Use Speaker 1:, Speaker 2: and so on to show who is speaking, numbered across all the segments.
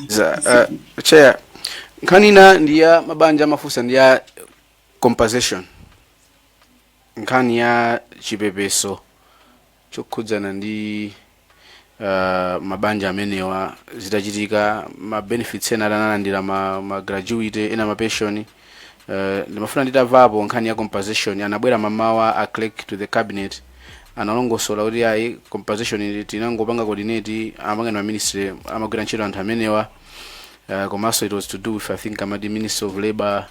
Speaker 1: Za, Chair, nkhani ina ndi ya mabanja amafunsa ndi ya compensation, nkhani ya chipepeso chokhudzana ndi mabanja amenewa zitachitika, ma benefits ena analandira ma gratuity, ena ma pension. Ndimafuna nditamvapo nkhani ya compensation. Anabwera mamawa a clerk to the cabinet, analongosola kuti ayi, compensation tinangopanga coordinate amangani ma ministry amagwira ntchito anthu amenewa, komanso it was to do with, I think amati Ministry of Labor,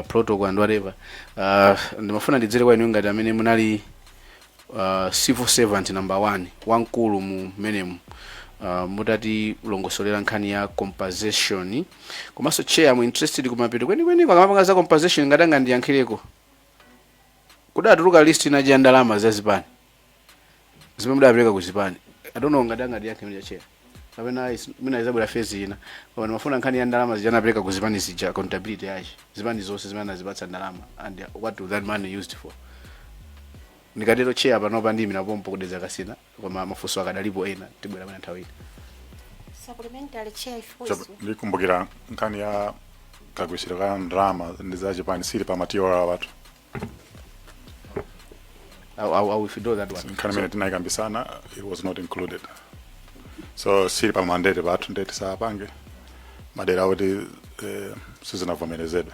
Speaker 1: protocol and whatever. Ndimafuna ndidzere kwa inu ngati amene munali civil servant number one, wamkulu mu menemu, mutati longosolera nkhani ya compensation. Komanso Chair, I'm interested kumapeto kwenikweni akamapanga za compensation, ngati angandiyankhireko, kudatuluka list inaji ya ndalama za zipani zimene mudapereka ku zipani. I don't know ngati angandiyankhe mja, Chair, kapena mwina izabwera phase ina, koma ndimafuna nkhani ya ndalama zija anapereka ku zipani zija, accountability yache, zipani zonse zimene anazipatsa ndalama, and what do that money used for. Ndikatero, Chair, panopa ndimi napompo kudedza kasina, koma mafunso akadalipo ena, tibwera mwina nthawi ina.
Speaker 2: Supplementary, Chair, if
Speaker 3: So,
Speaker 2: possible.
Speaker 3: ndikumbukira nkhani ya kagwirisiro ka ndalama ndi za chipani sili pa ma TOR wathu.
Speaker 1: I will withdraw that one.
Speaker 3: Nkhani imene tinayikambisana, it was not included, so sili pa mandate pathu, ndeti sapange madera akuti sizinavomerezedwe.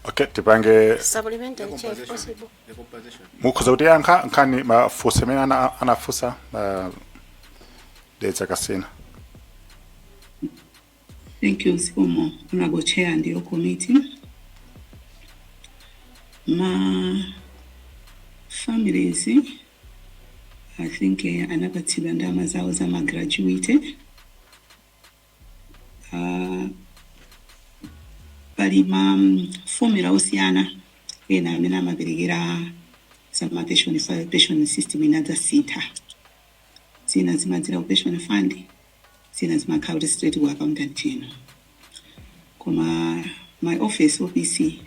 Speaker 3: Okay, tipange
Speaker 2: Supplementary, Chair, if possible.
Speaker 1: The compensation.
Speaker 3: Mukhoza kuti yankha nkhani, mafunso amene anafunsa Dedza Kasina.
Speaker 4: Thank you, zikomo, Honorable Chair and your committee. Ma families, I think anapatsidwa ndalama zawo za ma gratuity. Pali ma formula osiyana ena amene amaperekera za ma pension, pension system inadzasintha. Zina zimadzera ku pension fund, zina zimakhala kuti straight ku Accountant General. Koma my office, OPC,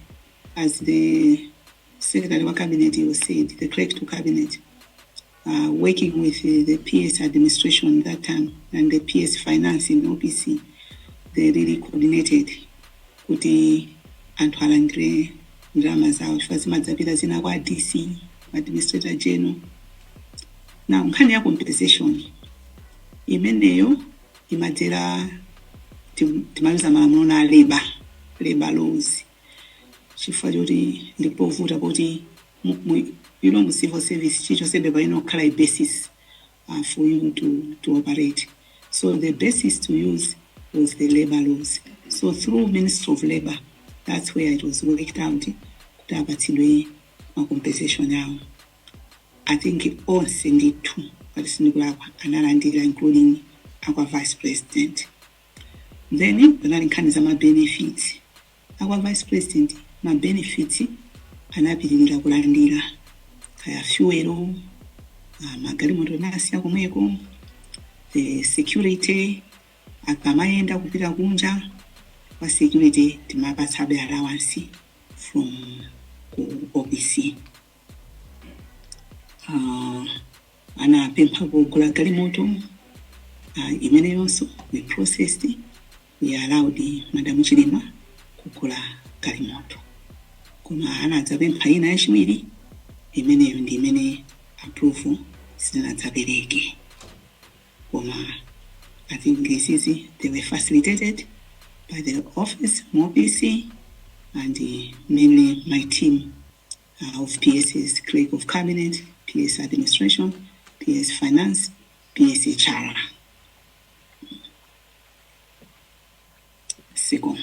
Speaker 4: as the secretary wa cabinet was said, the clerk to cabinet, working with the PS administration that time and the PS finance in OPC, they really coordinated kuti anthu alandire ndalama zawo, chifukwa zimadzapita zina kwa DC, Administrator General. Now, nkhani ya compensation imeneyo imadzera, timaliza malamulo na labor laws, chifukwa choti ndipovuta kuti mu civil service chilichonse paina kukhala a basis for you to operate. So the basis to use was the labor laws. So through Ministry of Labor, that's where it was worked out kuti apatsidwe ma compensation yawo. I think onse ndithu, ngati sindikulakwa, analandira, including akwa vice president. Then panali nkhani za ma benefits akwa vice president. Ma benefits anapitirira kulandira, kaya fuel, magalimoto anasiya komweko, the security, akamayenda kupita kunja kwa security timapatsabe allowance from ku OPC. Anapempha kugula galimoto, imeneyonso we processed, we allowed Madam Chilima kugula galimoto. Koma anadzapempha ina yachiwiri, imeneyo ndi imene approval sitinadzapereke. Koma I think this is, they were facilitated by the office mu OPC and mainly my team of PSs, clerk of cabinet, PS administration, PS finance, PS HR. Zikomo.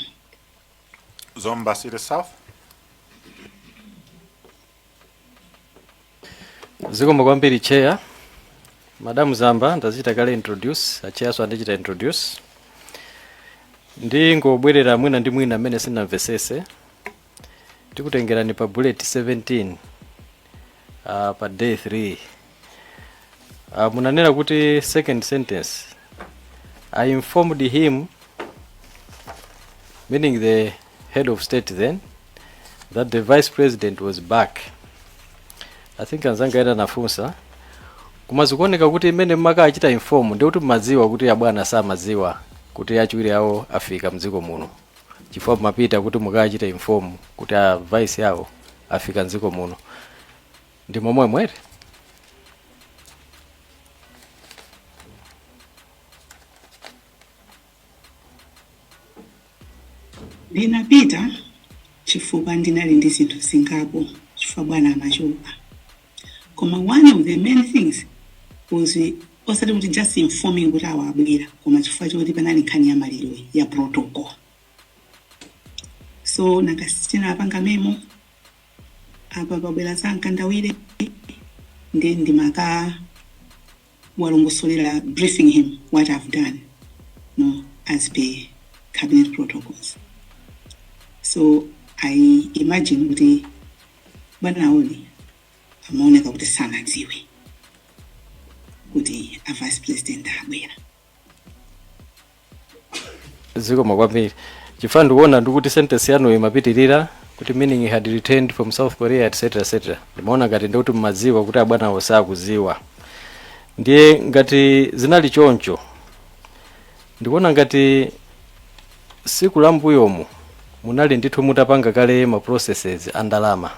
Speaker 3: Zomba City South.
Speaker 5: Zikomo kwambiri, Chair. Madam Zamba ndachita kale introduce, achairso andichita introduce. Ndingobwerera mwina ndi mwina amene sindinamvesese. Tikutengerani pa bullet 17, pa day 3. Munanena kuti, second sentence, "I informed him," meaning the head of state then, "that the vice president was back." I think anzanga ena nafunsa Koma zikuoneka kuti imene mmakachita inform ndi kuti mmadziwa kuti abwana samadziwa kuti achiwiri awo afika mdziko muno, chifukwa mumapita kuti mukachita inform kuti a vice awo afika mdziko muno. Ndi momwe mwere?
Speaker 4: Ndinapita chifukwa ndinali ndi zinthu zingapo, chifukwa bwana amachoka. Koma one of the main things was osati kuti just informing kuti awa abwera, koma chifukwa choti panali nkhani ya maliro ya protocol. So nakasitinapanga memo apa pabwera za Mkandawire, ndi ndimaka walongosolera, briefing him what I've done, no, as per cabinet protocols. So I imagine kuti bwana aoni amaoneka kuti sanadziwe kuti a vice president abwera.
Speaker 5: Zikomo kwambiri, chifukwa ndikuona ndikuti sentence yanu imapitirira kuti meaning he had returned from South Korea, etc etc. Ndimaona ngati ndikuti mmadziwa kuti abwanawo sakudziwa. Ndiye ngati zinali choncho, ndikuona ngati siku la mbuyomu munali ndithu mutapanga kale ma processes a ndalama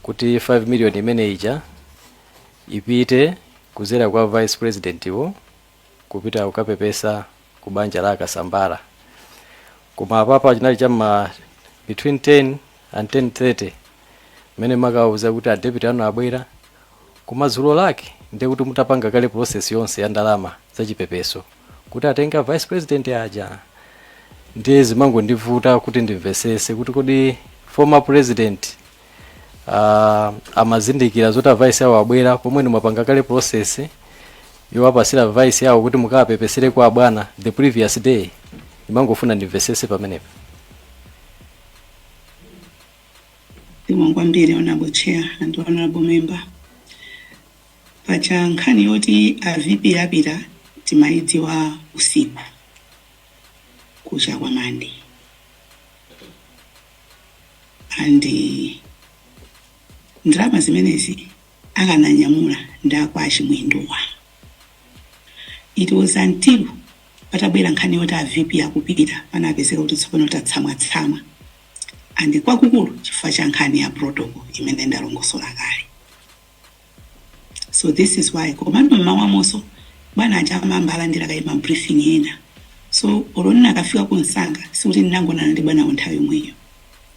Speaker 5: kuti 5 million imene ija ipite kuzera kwa vice president wo kupita kukapepesa ku banja la Akasambala. Koma apapa chinali chamma between 10 and 10:30 mmene makauza kuti a deputy anu abwera. Koma dzulo lake ndiye kuti mutapanga kale process yonse ya ndalama zachipepeso kuti atenga vice president aja. Ndiye zimangondivuta kuti ndimvesese kuti kodi former president amazindikira zoti a vice awo abwera pomwe mwapanga kale process yowapasira vice yawo kuti mukapepesere kwa abwana the previous day? Imangofuna ndimvesese pamenepo.
Speaker 4: Zikomo kwambiri, Honorable Chair and honorable member. Pacha nkhani yoti a VP apita timayidziwa usiku kucha kwa Monday, and ndalama zimenezi akananyamula ndi akwa Chimwendowa. It was until patabwera nkhani yoti a VP akupita panapezeka kuti tsopano tatsamwatsamwa, and kwakukulu chifukwa cha nkhani ya protocol imene ndalongosola kale. So this is why. Komano mmawamonso bwana aja amamba alandira kaye ma briefing ena, so olo ndinakafika ku msanga sikuti ndinangonana ndi bwanawo nthawi yomweyo.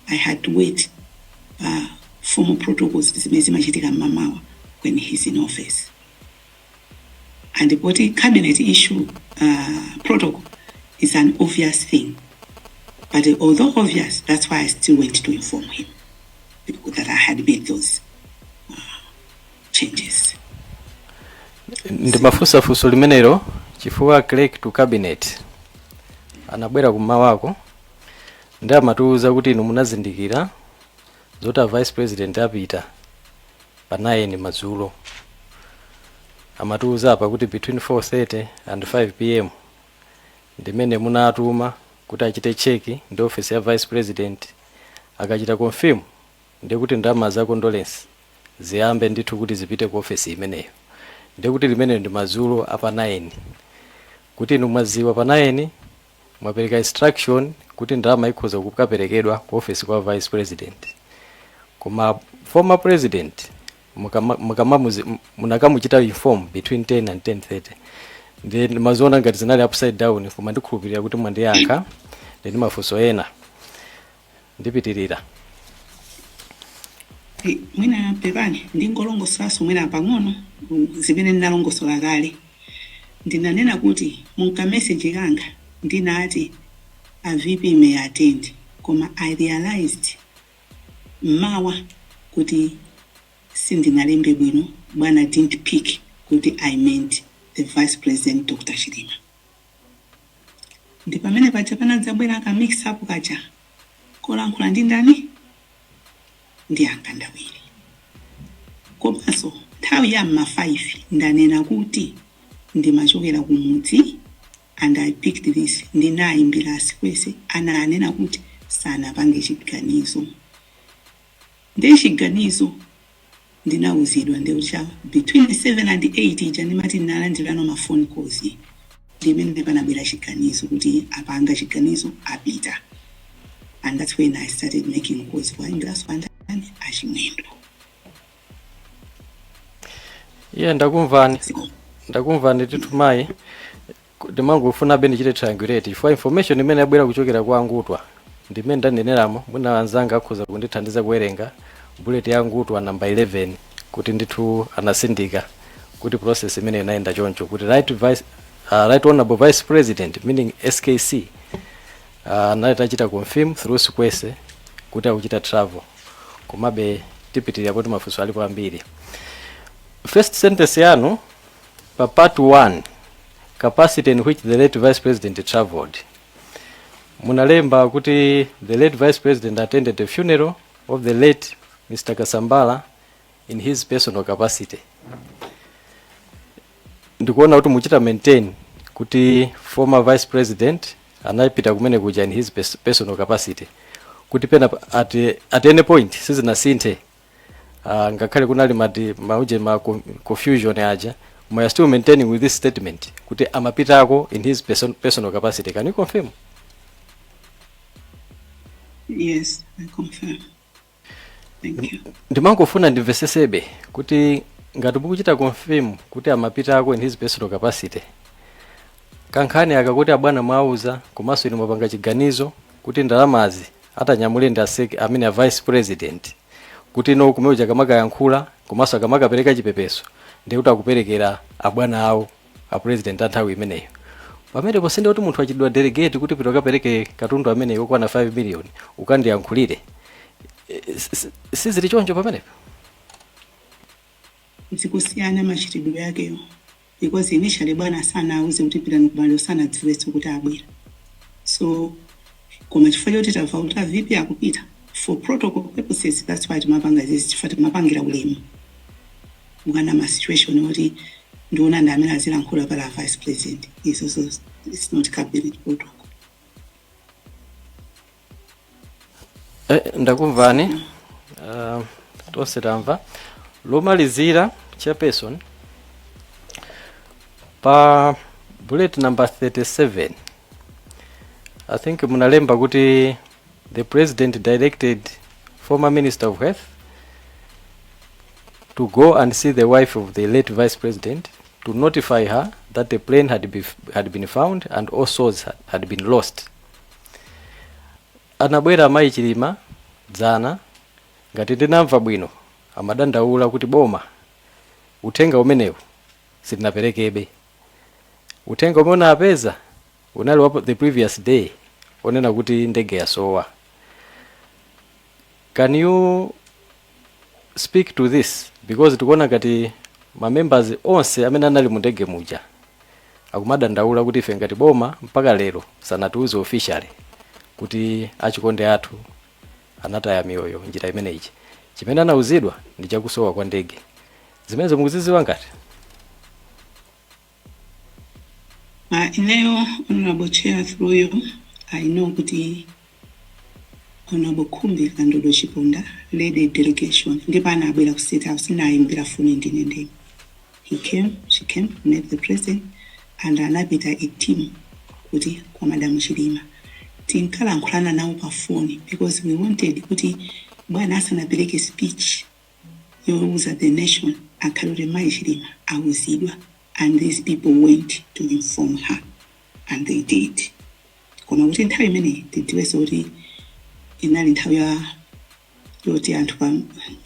Speaker 4: I had to wait pa formal protocols zimene zimachitika mmamawa when he's in office. And poti cabinet issue protocol is an obvious thing, but although obvious, that's why I still went to inform him that I had made those changes.
Speaker 5: Ndimafunsa funso limenelo chifukwa clerk to cabinet anabwera kumawako ndi amatiuza kuti inu munazindikira zoti a vice president apita pa 9 madzulo. Amatiuza apa kuti between 4:30 and 5 p.m. ndimene munatuma kuti achite check ndi office ya vice president. Akachita confirm, ndiye kuti ndalama za condolence ziyambe ndithu kuti zipite ku office imeneyo. Ndiye kuti limeneyo ndi madzulo apa 9, kuti inu mwaziwa pa 9, mwapereka instruction kuti ndalama ikhoza kukaperekedwa ku office kwa vice president. Koma former president munakamuchita inform between 10 and 10:30. Ndiye ndimaziona ngati zinali upside down, koma ndikhulupirira kuti mwandiyankha. Ndi mafunso ena, ndipitirira.
Speaker 4: Mwina pepani, ndingolongosolanso mwina pang'ono zimene ndinalongosola kale. Ndinanena kuti munka message kanga ndinati a VP may attend, koma I realized mmawa kuti sindinalembe bwino. Bwana didn't pick kuti I meant the Vice President Dr Chilima. Ndi pamene paja panadzabwera ka mix up kaja kolankhula ndi ndani, ndi Ankandawire. Komanso nthawi ya mma 5 ndanena kuti ndimachokera kumudzi and I picked this. Ndinayimbira Asikwese, ananena kuti sanapange chiganizo. Ndiye chiganizo Ndinawuzidwa ndekuti cha between 7 and 8 ija ndimati ndinalandirano ma phone calls, ndimene panabwera chiganizo kuti apanga chiganizo apita, and that's when I started making calls kuwayimbiraso andani, aChimwendo.
Speaker 5: Iye, ndakumvani, ndakumvani ndithu mayi. Ndimangofuna ndichite triangulate chifukwa information imene yabwera kuchokera kwa Angutwa ndimene ndaneneramo. Mwina anzanga akhoza kundithandiza kuwerenga bullet ya Angutwa number 11, kuti ndithu anasindika kuti process imene inayenda choncho, kuti right honorable vice president, meaning SKC, anali tachita confirm through Sikwese kuti akuchita travel. Komabe tipitirira poti mafunso alipo ambiri. First sentence yanu pa part 1, capacity in which the late vice president traveled, munalemba kuti the late vice president attended the funeral of the late Mr Kasambala in his personal capacity. Ndikuona kuti muchita maintain kuti former vice president anapita kumene kuja in his personal capacity, kuti pena at any point sizinasinthe, ngakhale kunali mati mauje ma confusion aja, we are still maintaining with this statement kuti amapitako in his personal capacity. Can you confirm?
Speaker 4: Yes, I confirm. Thank you.
Speaker 5: Ndimangofuna ndimvesesebe kuti ngati mukuchita confirm kuti amapitako in his personal capacity, kankhani akakuti abwana mwauza komanso inu mwapanga chiganizo kuti ndalamazi atanyamule ndi aseke amene a vice president, kuti ino kumene akamakayankhula komanso akamakapereka chipepeso ndikuti akuperekera abwana awo a president a nthawi imeneyo, pamenepo sinde kuti munthu achidwa delegate kuti pita ukapereke katundu ameneyo okwana 5 million ukandiyankhulire? Sizili choncho pamenepo?
Speaker 4: Zikusiyana machitidwe yakeyo, because initially bwana sanauze kuti pitani kumaliro, sanadziwenso kuti abwera. So koma chifukwa choti tamva kuti a VP akupita, for protocol purposes, that's why timapanga izizi, chifukwa timapangira ulemu mukana ma situation oti ndiona ndi amene azilankhula pala vice president. Is also, it's not cabinet protocol.
Speaker 5: Ndakumvani, tonse tamva. Lomalizira, chairperson, pa bullet number 37, I think munalemba kuti the president directed former minister of health to go and see the wife of the late vice president to notify her that the plane had been found and all souls had been lost. Anabwera amayi Chilima dzana, ngati ndinamva bwino, amadandaula kuti boma uthenga umenewu silinaperekebe. Uthenga umene unapeza unali wa the previous day onena kuti ndege yasowa. Can you speak to this? Because tikuona ngati ma members onse amene anali mu ndege muja akumadandaula kuti ife ngati boma mpaka lero sanatiuze officially kuti achikonde athu anataya miyoyo njira imeneyi. Chimene anauzidwa ndi chakusowa kwa ndege. Zimenezo mukuzidziwa ngati?
Speaker 4: Ineyo, honorable chair, through you, I know kuti Honorable Khumbi Kandodo Chiponda led a delegation, ndipo anabwera ku State House, nayimbira foni ndine ndine. He came, she came, met the president, and anapita a team kuti kwa Madam Chilima. Tinkalankhulana nawo pa phone because we wanted kuti bwana asanapereke speech yowuza the nation akhale kuti mayi Chilima awuzidwa, and these people went to inform her and they did. Koma kuti nthawi imeneyi tidziwenso kuti inali nthawi ya yoti anthu pa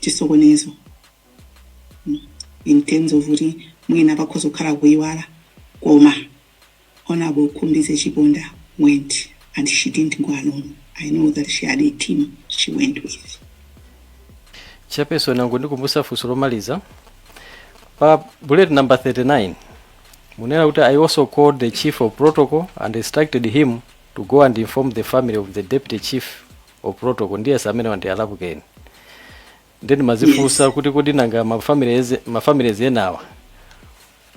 Speaker 4: chisokonezo, in terms of kuti mwina pakhoza kukhala kuyiwala, koma Honorable Khumbize Chiponda went and she didn't go alone. I know that she had a team she went with.
Speaker 5: Chairperson, angondikumbutsa funso lomaliza. Pa bullet number 39 munena kuti I also called the chief of protocol and instructed him to go and inform the family of the deputy chief of protocol. Ndiye amene wandi Alapukeni. Ndi ndimazifunsa kuti kodi nanga ma families enawa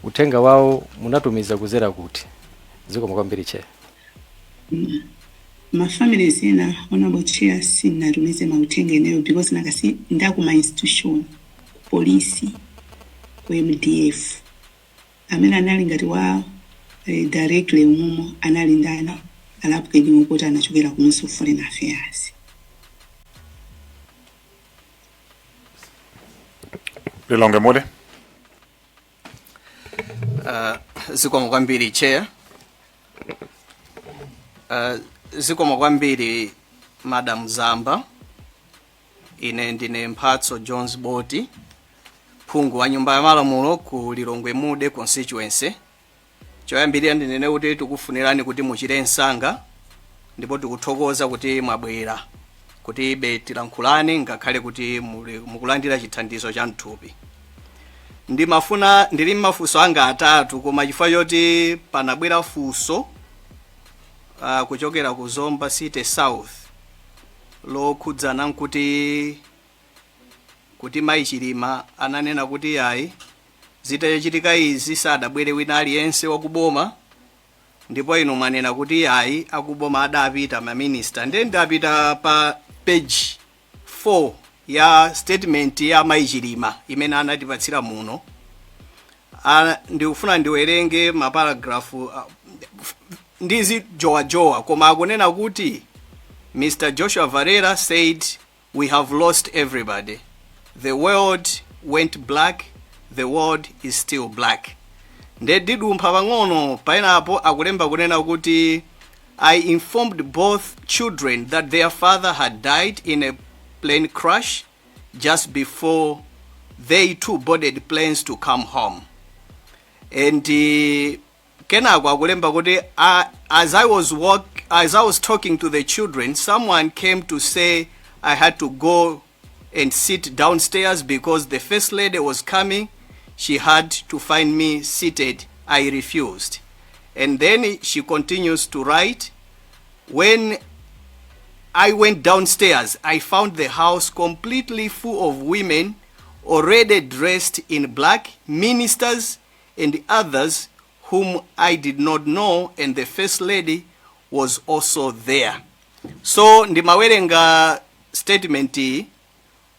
Speaker 5: uthenga wawo munatumiza kuzera kuti? Zikomo kwambiri, chair.
Speaker 4: Ma families ena, honorable chair, sinatumize mauthenga eneyo because nakasi ndakuma institution. Polisi, ku MDF. Amene anali ngati wa directly umumo anali ndani? A Lapukeni, kuti anachokera ku Ministry of Foreign Affairs.
Speaker 3: Lilongwe Mude.
Speaker 6: Zikomo kwambiri, Chair. Zikomo kwambiri, Madam Zamba. Ine ndine Mphatso Jones Boti, phungu wa Nyumba ya Malamulo ku Lilongwe Mude Constituency. Choyambirira ndinene kuti tikufunirani kuti muchire msanga, ndipo tikuthokoza kuti mwabwera kuti ibe tilankhulane ngakhale kuti mukulandira chithandizo cha mthupi. Ndimafuna ndili mafunso anga atatu, koma chifukwa choti panabwera funso kuchokera ku Zomba City South lokhudzana nkuti kuti Mayi Chilima ananena kuti ayi, zitachitika izi sadabwere wina aliyense wakuboma, ndipo inu mwanena kuti ayi, akuboma adapita, maminista. Ndiye ndapita pa page 4 ya statement ya Mayi Chilima imene anatipatsira muno. Ndikufuna ndiwerenge maparagrafu, ndizi jowajowa, koma akunena kuti Mr Joshua Valera said, "We have lost everybody. The world went black. The world is still black." Nde ndidumpha pang'ono paenapo, akulemba kunena kuti, "I informed both children that their father had died in a plane crash just before they too boarded planes to come home." And kenako akulemba kuti, "As I was talking to the children, someone came to say I had to go and sit downstairs because the First Lady was coming. She had to find me seated. I refused." And then she continues to write, "When I went downstairs, I found the house completely full of women already dressed in black, ministers and others whom I did not know, and the First Lady was also there." So ndimawerenga statement iyi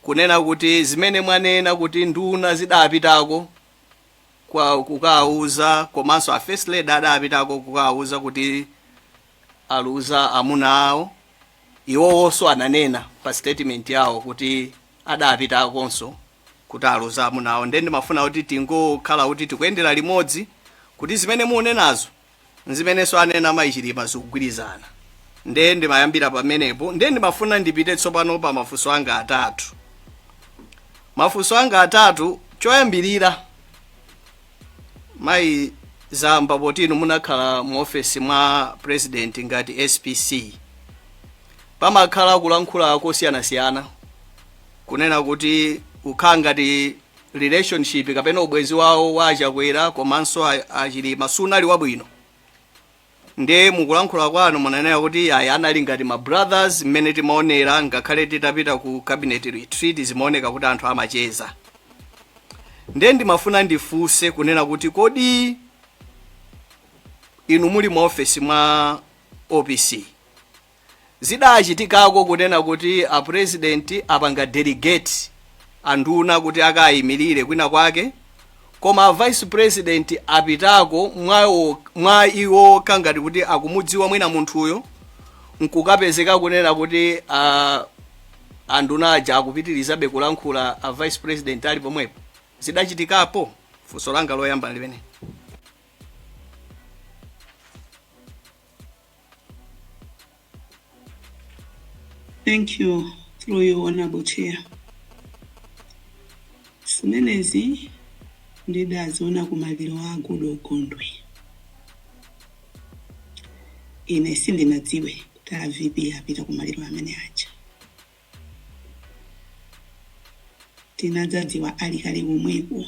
Speaker 6: kunena kuti zimene mwanena kuti nduna zidapitako kwa kukawuza, komanso a First Lady adapitako kukawuza kuti aluza amuna awo, iwowonso ananena pa statement yawo kuti adapitakonso kuti aluza amuna awo. Ndiye ndimafuna kuti tingokhala kuti tikuyendera limodzi, kuti zimene munenazo nzimenenso anena Mayi Chilima zikugwirizana. Ndiye ndimayambira pamenepo. Ndiye ndimafuna ndipite tsopano pa mafunso anga atatu. Mafunso anga atatu, choyambirira, Mayi Zamba, poti inu munakhala mu ofesi mwa President ngati SPC, pamakhala kulankhula kosiyanasiyana kunena kuti kukhala ngati relationship kapena ubwenzi wawo wa Achakwera komanso Achilima sunali wabwino. Ndiye mukulankhula kwanu munanena kuti ayi, anali ngati ma brothers mmene timaonera, ngakhale titapita ku cabinet retreat zimaoneka kuti anthu amacheza. Ndiye ndimafuna ndifunse kunena kuti kodi inu muli mu ofesi mwa OPC, zidachitikako kunena kuti a President apanga delegate anduna kuti akayimirire kwina kwake, koma a Vice President apitako mwa iwo kangati kuti akumudziwa mwina munthuyo, nkukapezeka kunena kuti anduna aja akupitirizabe kulankhula a Vice President ali pomwepo? Zidachitikapo? Funso langa loyamba limene.
Speaker 4: Thank you, through you, Honorable Chair. Zimenezi ndidaziona kumaliro a Goodall Gondwe. Ine sindinadziwe kuti a VP apita kumaliro amene aja. Tinadzadziwa ali kale komweko.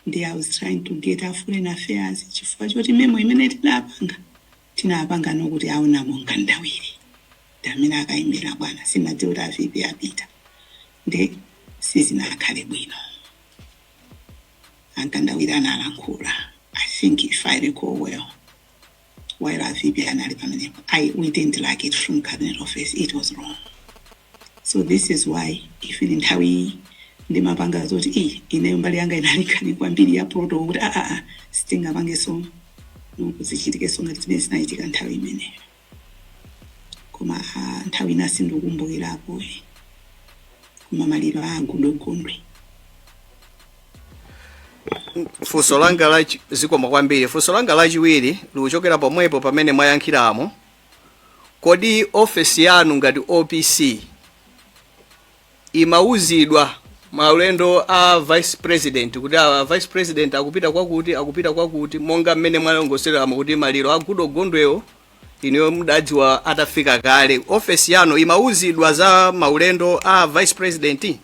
Speaker 4: Ndi I was trying to get a Foreign Affairs, chifukwa choti memo imene tinapanga, tinapanga nokuti aonamo Mkandawire ndi amene akayimbira bwana. Sinadziwe kuti a VP apita, ndi sizinakhale bwino. Ankandawire analankhula, I think, if I recall well, while a VP anali pamenepo. We didn't like it from Cabinet Office. It was wrong. So this is why if ili nthawi iyi Ndimapanga zoti i ineyo mbali yanga inali nkhani kwambiri ya protocol kuti aa, sitingapangeso kuzichitikeso ngati zimene zinachitika nthawi imeneyo. Koma nthawi ina sindikukumbukirapo, koma maliro a Goodall Gondwe.
Speaker 6: Funso langa la zikomo kwambiri. Funso langa lachiwiri likuchokera pomwepo pamene mwayankhiramo. Kodi ofesi yanu ngati OPC imauzidwa maulendo a vice president, kuti a vice president akupita kwakuti, akupita kwakuti, monga mmene mwalongoseramo kuti maliro a Goodall Gondwewo inuyo mudadziwa atafika kale? Ofesi yanu imauzidwa za maulendo a vice president?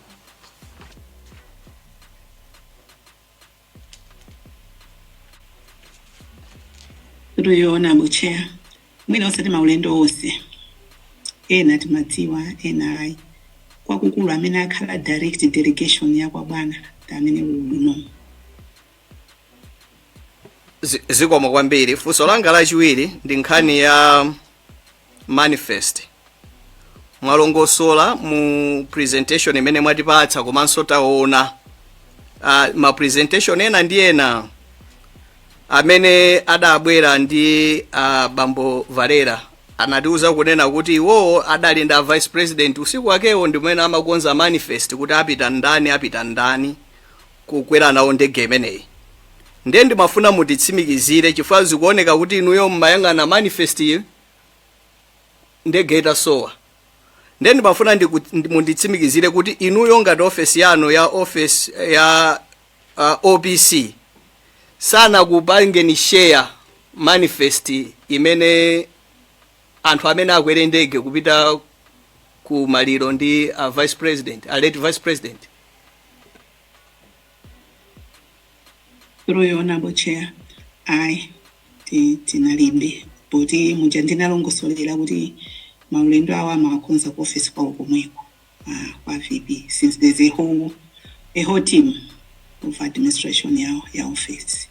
Speaker 4: Honorable Chair, mwina osati maulendo onse, ena timadziwa, ena ayi. Kwakukulu amene akhala direct delegation ya kwa bwana ndi amene we will know.
Speaker 6: Zikomo kwambiri. Funso langa lachiwiri ndi nkhani ya manifest. Mwalongosola mu presentation imene mwatipatsa, komanso taona ma presentation ena ndi ena amene adabwera ndi bambo Valera, anatiuza kunena kuti iwowo adali ndi a vice president usiku wakewo, ndi mmene amakonza manifest kuti apita ndani, apita ndani kukwera nawo ndege imeneyi. Ndiye ndimafuna mutitsimikizire, chifukwa zikuoneka kuti inuyo mmayang'ana manifest iyi ndege itasowa. Ndiye ndimafuna munditsimikizire kuti inuyo ngati ofesi yanu ya office ya OPC sanakupangeni share manifest imene anthu amene akwere ndege kupita ku maliro ndi a vice president, a late vice president?
Speaker 4: Through you, Honorable Chair, ayi, tinalibe, poti muja ndinalongosolera kuti maulendo awo amakonza ku office kwawo komweko, kwa VP, since there's a whole team of administration ya office.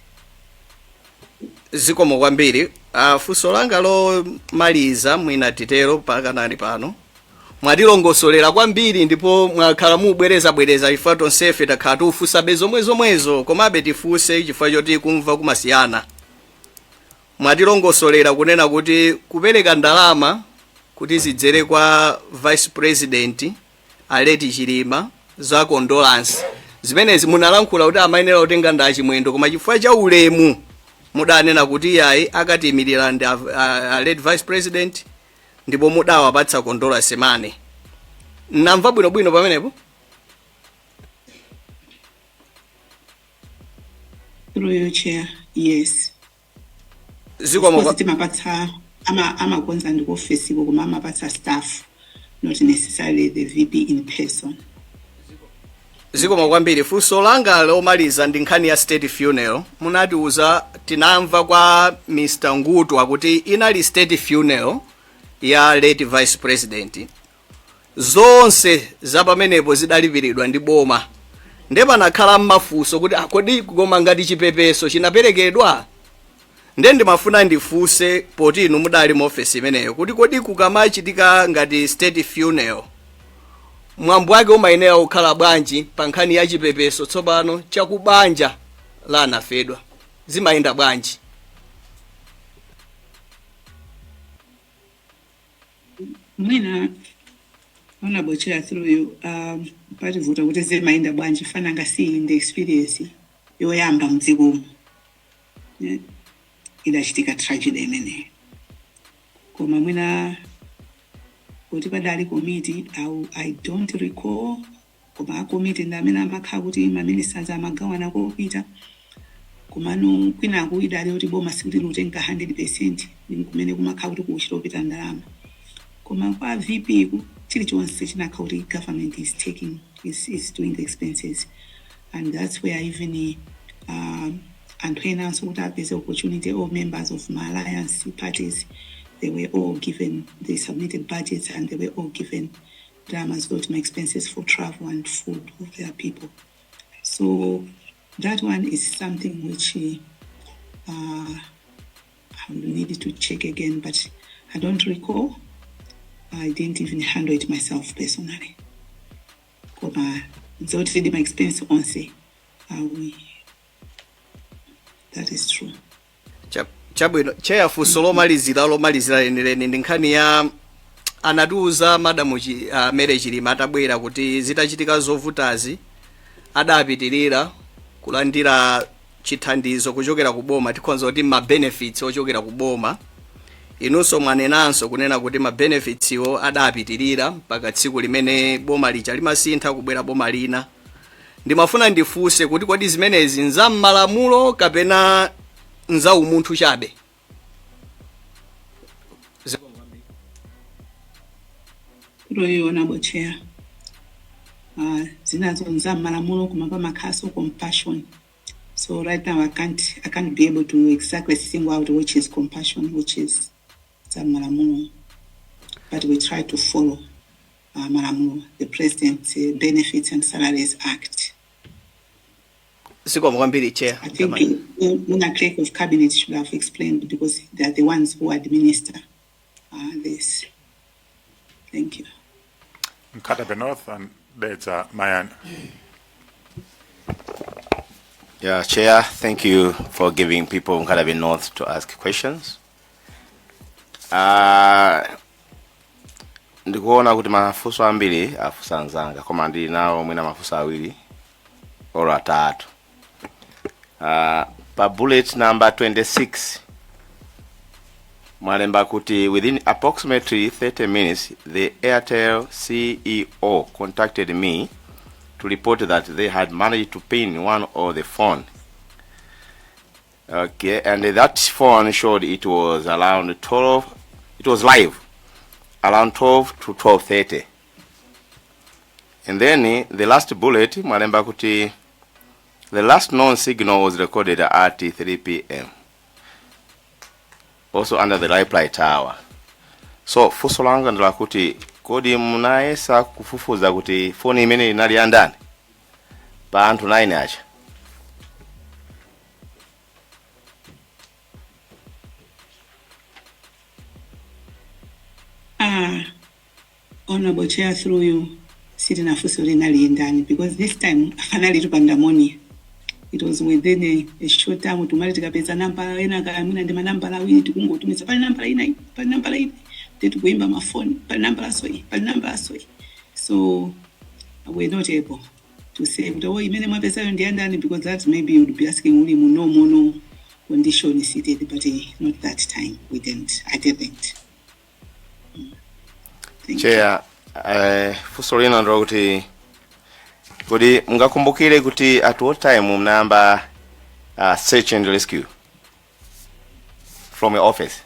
Speaker 6: Zikomo kwambiri. Funso langa lomaliza, mwina titero pakanali pano, mwatilongosolera kwambiri ndipo mwakhala mubwerezabwereza, chifukwa tonsefe takhala tikufunsabe zomwe zomwezo, komabe tifunse chifukwa choti kumva kumasiyana. Mwatilongosolera kunena kuti kupereka ndalama kuti zidzere kwa vice president a late Chilima za condolence, zimenezi munalankhula kuti amayenera kutenga ndi Achimwendo, koma chifukwa cha ulemu mudanena kuti yayi, akatiyimirira ndi a late vice president, ndipo mudawapatsa condolence money. Namva bwinobwino pamenepo?
Speaker 4: Through you, Chair, yes.
Speaker 6: Zikomo.
Speaker 4: Of course, timapatsa amakonza ndi ku office iko, koma amapatsa staff, not necessarily the VP in person.
Speaker 6: Zikomo kwambiri. Funso langa lomaliza ndi nkhani ya state funeral. Munatiuza, tinamva kwa Mr Ngutu akuti inali state funeral ya late vice president, zonse zapamenepo zidalipiridwa ndi boma. Nde panakhala mmafunso kuti kodi koma ngati chipepeso chinaperekedwa? Nde ndimafuna ndifunse, poti inu mudali mu ofesi imeneyo, kuti kodi kukamachitika ngati state funeral, mwambo wake umayenera kukhala bwanji pa nkhani ya chipepeso tsopano chakubanja la anafedwa? Zimayenda bwanji?
Speaker 4: Mwina, Honorable Chair, through you, pativuta kuti zimayenda bwanji, fananga si ndi experience yoyamba mdzikomo. Yeah. Idachitika tragedy imeneyo, koma mwina kuti padali committee au, I don't recall, koma a committee ndi amene amakhala kuti ma ministers amagawana kopita. Komano kwinaku idali kuti boma sikuti likutenga 100, kumene kumakhala kuti kuchita kupita ndalama. Koma kwa VP ku chilichonse chinakhala kuti government is taking is doing the expenses, and that's where even anthu enanso kuti apeze opportunity, all members of my alliance parties, they were all given, they submitted budgets and they were all given ndalama zoti ma expenses for travel and food of their people. So that one is something which I will need to check again, but I don't recall. I didn't even handle it myself personally. Koma Zoti ndi ma expense onse, that is true.
Speaker 6: Chabwino Chair, funso lomalizira lenileni ndi nkhani ya anatiuza madamu Mary Chilima atabwera kuti zitachitika zovutazi adapitirira kulandira chithandizo kuchokera ku boma, tikhonza kuti ma benefits ochokera ku boma. Inunso mwanenanso kunena kuti ma benefits iwo adapitirira mpaka tsiku limene boma lija limasintha kubwera boma lina. Ndimafuna ndifunse kuti kodi zimenezi nzam'malamulo kapena nza umunthu chabe?
Speaker 4: Through Honorable Chair, zinazo nzam'malamulo, koma pamakhaso compassion. So right now I can't be able to exactly single out which is compassion, which is zam'malamulo, but we try to follow malamulo, the President's Benefits and Salaries Act.
Speaker 6: Zikomo kwambiri, Chair.
Speaker 4: I think Muna clerk of cabinet should have explained because they are the ones who administer this. Thank you.
Speaker 3: Nkhata Bay North and Dedza Mayani.
Speaker 7: Yeah, Chair, thank you for giving people of Nkhata Bay North to ask questions. Ndikuona kuti mafunso ambiri afunsa anzanga, koma ndili nawo mwina mafunso awiri olo atatu. Pa bullet number 26 mwalemba kuti within approximately 30 minutes the Airtel CEO contacted me to report that they had managed to pin one of the phone. Okay, and that phone showed it was around 12, it was live around 12 to 12:30. And then the last bullet mwalemba kuti the last known signal was recorded at 3 p.m. also under the Raiply Tower. So funso langa ndilakuti kodi munayesa kufufuza kuti foni imene inali ya ndani pa anthu 9 aja?
Speaker 4: Ah, Honorable Chair, through you, sitinafunse linali ndani because this time panali pandemonium. It was within a short time. Tumali tikapeza nambala ena, kaya mwina ndi manambala awiri, tikungotumiza pali nambala ina iyi, pali nambala ina, tikuimba mafoni, pali nambala soyi, pali nambala soyi. So we're not able to say kuti, oh, imene mwapezayo ndi yandani, because that maybe you would be asking uli mu normal condition seated, but not that time. We didn't, I didn't. Thank you.
Speaker 7: Chair, funso lina ndilakuti kodi mungakumbukire kuti at what time munayamba search and rescue from your office?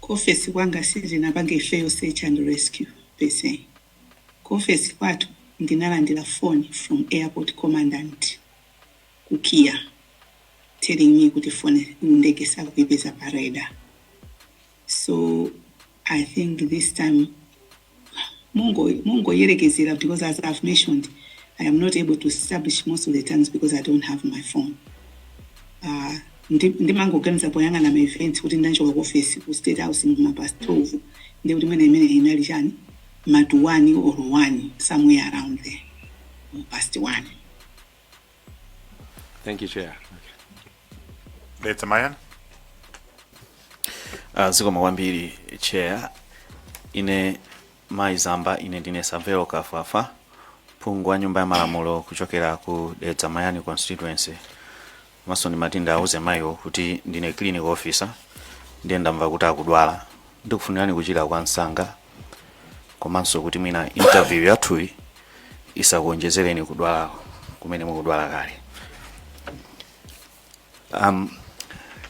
Speaker 4: Ku office kwanga sitinapange ifeyo search and rescue per se. Ku office kwathu ndinalandira phone from airport commandant ku KIA telling me kuti phone, ndege sakuipeza pa radar. So I think this time mungoyerekezera because as I've mentioned, I am not able to establish most of the times because I don't have my phone. Ndimangoganiza poyang'ana ma events kuti ndachoka ku office ku State House ma past 12, ndi kuti mwene imene inali chani, matu 1 or 1, somewhere around there, or past 1.
Speaker 7: Thank you, Chair.
Speaker 3: Dedza Mayani.
Speaker 8: Zikomo kwambiri, Chair. Ine mayi Zamba, ine ndine Samvero Kafafa, phungu wa Nyumba ya Malamulo kuchokera ku Dedza Mayani constituency. Komanso ndimati ndawuze mayiwo kuti ndine clinical officer, ndiye ndamva kuti akudwala. Ndikufunirani kuchira kwa msanga, komanso kuti mwina interview yathuyi isakuonjezereni kudwala kumene mukudwala kale.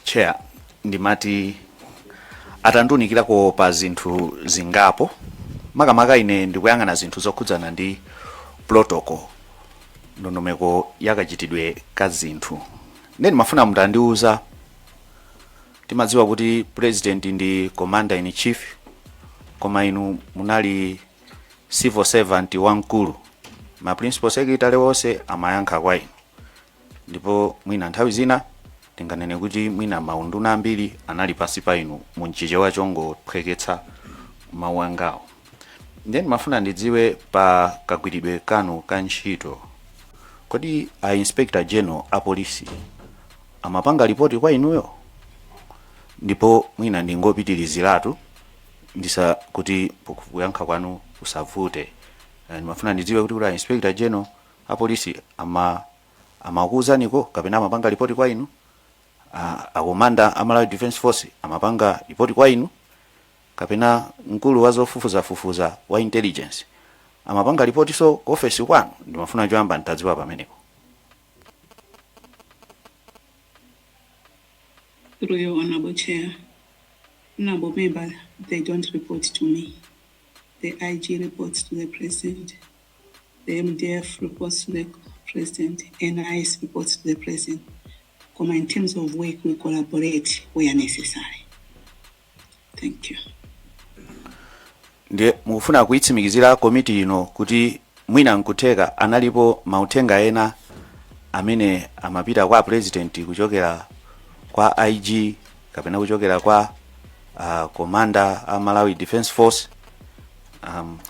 Speaker 8: Chair, ndimati atandiunikirako pa zinthu zingapo. Makamaka ine ndikuyang'ana zinthu zokhudzana ndi protocol, ndondomeko yakachitidwe ka zinthu. Ndiye ndimafuna mutandiuza, timadziwa kuti president ndi commander in chief, koma inu munali civil servant wamkulu, ma principal secretary onse amayankha kwa inu, ndipo mwina nthawi zina tinganene kuti mwina maunduna ambiri anali pansi pa inu, munchichewa chongophweketsa mawu angawo. Ndiye ndimafuna ndidziwe pa kagwiridwe kanu ka ntchito, kodi a Inspector General a polisi amapanga ripoti kwa inuyo? Ndipo mwina ndingopitiriziratu ndisa kuti kuyankha kwanu kusavute. Ndimafuna ndidziwe kuti a Inspector General a polisi amakuwuzaniko kapena amapanga ripoti kwa inu? A commander a Malawi Defence Force amapanga ripoti kwa inu, kapena mkulu wa zofufuzafufuza wa intelligence amapanga ripotinso ku ofesi kwanu? Ndimafuna choyamba ntadziwa pamenepo.
Speaker 4: Through you, Honorable Chair. Honorable Member, they don't report to me. The IG reports to the President. The MDF reports to the President. NIS reports to the President. Koma in terms of work, we collaborate where necessary. Thank you.
Speaker 8: Ndiye mukufuna kuyitsimikizira komiti ino kuti mwina nkutheka analipo mauthenga ena amene amapita kwa President kuchokera kwa IG kapena kuchokera kwa commander a Malawi Defence Force,